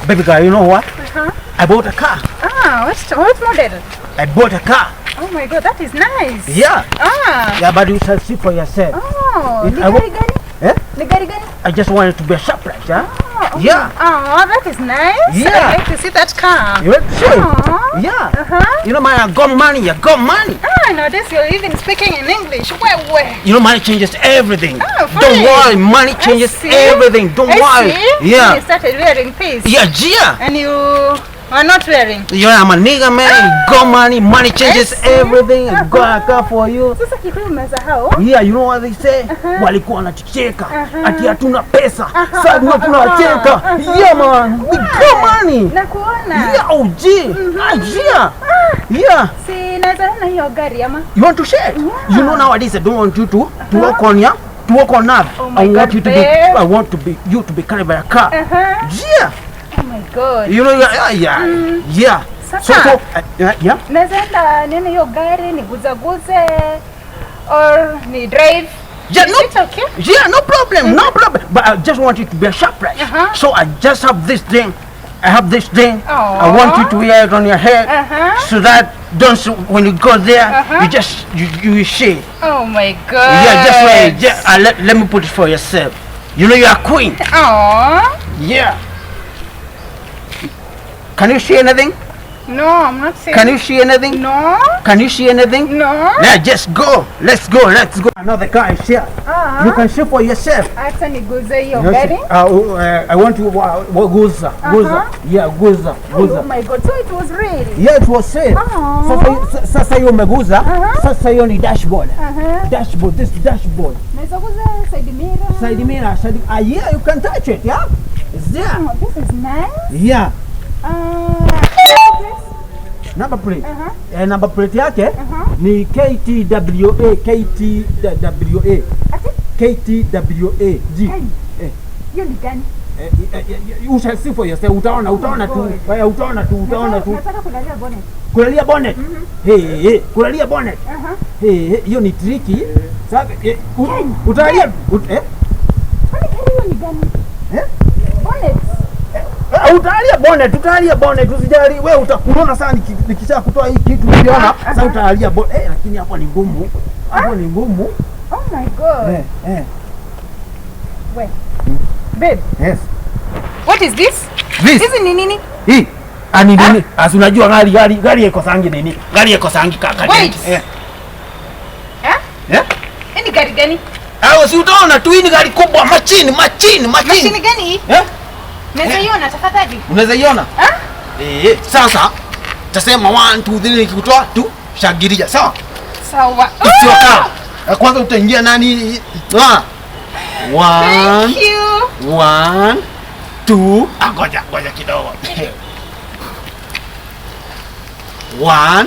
Baby girl, you know what? Uh-huh. I bought a car. Ah, what model? I bought a car. Oh my God, that is nice. Yeah. Ah. Yeah, but you shall see for yourself. Oh, It- ni I gari gani? Eh? Ni gari gani? I just want it to be a surprise, huh? Oh, Yeah. Oh, that is nice. Yeah. I'd like to see that car. You want to see? Aw. Yeah. Uh-huh. You know, man, I got money. I got money. Ah, nowadays you're even speaking in English. Where? You know, money changes everything. Oh, Don't funny. worry, money I changes see. everything. Don't I worry. see. Yeah. You started wearing this. Yeah, yeah. And you are not wearing. You know, I'm a nigga, man. You got money. Money changes I see. everything. I got a car for you. Sasa Kikuyu umesahau? Yeah, you know what they say? Walikuwa wanatucheka ati hatuna pesa. Sasa ndio tunawacheka. Yeah, man. We got money. Nakuona. Yeah, OG. Ah, yeah. Yeah. Si naweza ona hiyo gari ama? You want to share? Yeah. You know nowadays I don't want you to walk on, yeah? To walk on earth. Oh my I want God, you to be babe. I want to be you to be carried by a car. Uh-huh. Yeah. Oh my God. You know, yeah, yeah. Yeah. Sasa. So yeah. Naweza enda nione hiyo gari niguzaguze or ni drive. Yeah, Is no. it okay? Yeah, no problem, no problem. But I just want it to be a surprise. Uh-huh. So I just have this thing. I have this thing. I Aw. want you to wear it on your head Uh-huh. so that don't when you go there, Uh-huh. you just you see. Oh my God. Yeah, just wear it. Just, let me put it for yourself. You know you are queen. Aw. Yeah. Can you see anything? No, I'm not saying. Can you see anything? No. Can you see anything? No. Yeah, just go. Let's go. Let's go. Another car is here. Ah. You can see for yourself. Acha niguze hiyo Yes, gari. I want to guza, guza. Yeah, guza, guza. Oh my God. So it was real. Yeah, it was safe. Aw. Sasa hiyo umeguza. Uh-huh. Sasa hiyo ni dashboard. Uh-huh. Dashboard, this dashboard. Naweza guza side mirror. Side mirror, side yeah, you can touch it, yeah? It's there. Oh, this is nice. Yeah. Number plate. Uh-huh. Eh, number plate yake Uh-huh. ni KTWA KTWA Ati? KTWA G. Gani? Eh. Hiyo ni gani? You shall see for yourself. Utaona, utaona tu. God. Utaona tu, utaona tu. Nataka kulalia bonnet. Kulalia bonnet. Hey, hey, kulalia bonnet. Uh-huh. Hey, hey, hiyo ni tricky. Sasa utalia eh? Kwani gari hiyo ni gani? Eh? Bonnet. Utalia bonnet, utalia bonnet, usijali. Wewe utakuona sana nikisha kutoa hii kitu ukiona, sasa utalia bonnet. Eh, lakini hapo ni ngumu. Hapo ni ngumu. Oh my God. Eh, eh. Wait. Babe, Yes. what is this? This. Hizi ni nini? Hii. Ani nini? Asi unajua gari iko sangi nini? Gari iko sangi kaka. Wait. Eh. Eh? Eh? Hii ni gari gani? Ah, si utaona tu hii ni gari kubwa, machini, machini, Mashini machini. gani hii? Eh? Naweza iona tafadhali? Unaweza iona? Ah? Eh, sasa tasema 1 2 3 nikikutoa tu shangilia, sawa? Sawa. Sio kaa. Kwanza utaingia nani? Ah. 1 Thank you. 1 2 ah, ngoja kidogo. 1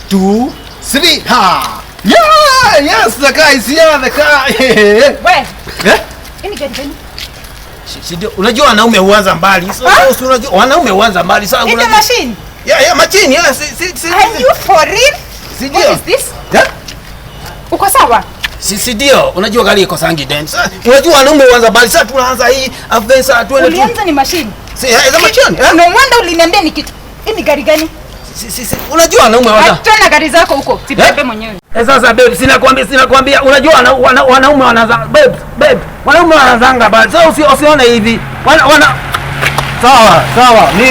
2 3 ha. Yeah, yes, the car is here, the car. Wait. Eh? Hii ni gari gani? Si ndio, unajua wanaume huanza mbali. So, so unajua wanaume huanza mbali. Sasa Hii ni unajua. machine. Yeah, yeah, machine, yeah, si. Are you for real? Si What ndio? is this? Yeah? Uko sawa? Si ndio, unajua gari iko sangi dance. Sasa unajua wanaume huanza mbali. Sasa tunaanza hii, afu then sasa tuende tu. Ulianza ni machine. Si, za machine, eh? No wonder uliniambia ni kitu. Hii ni gari gani? Si unajua wanaume huanza. Achana gari zako huko. Sibebe mwenyewe. Eh, sasa babe, sina kuambia unajua wanaume wanaanza babe, wanaume wanaanzanga bali. Sasa usione hivi. Wana sawa, sawa. Ni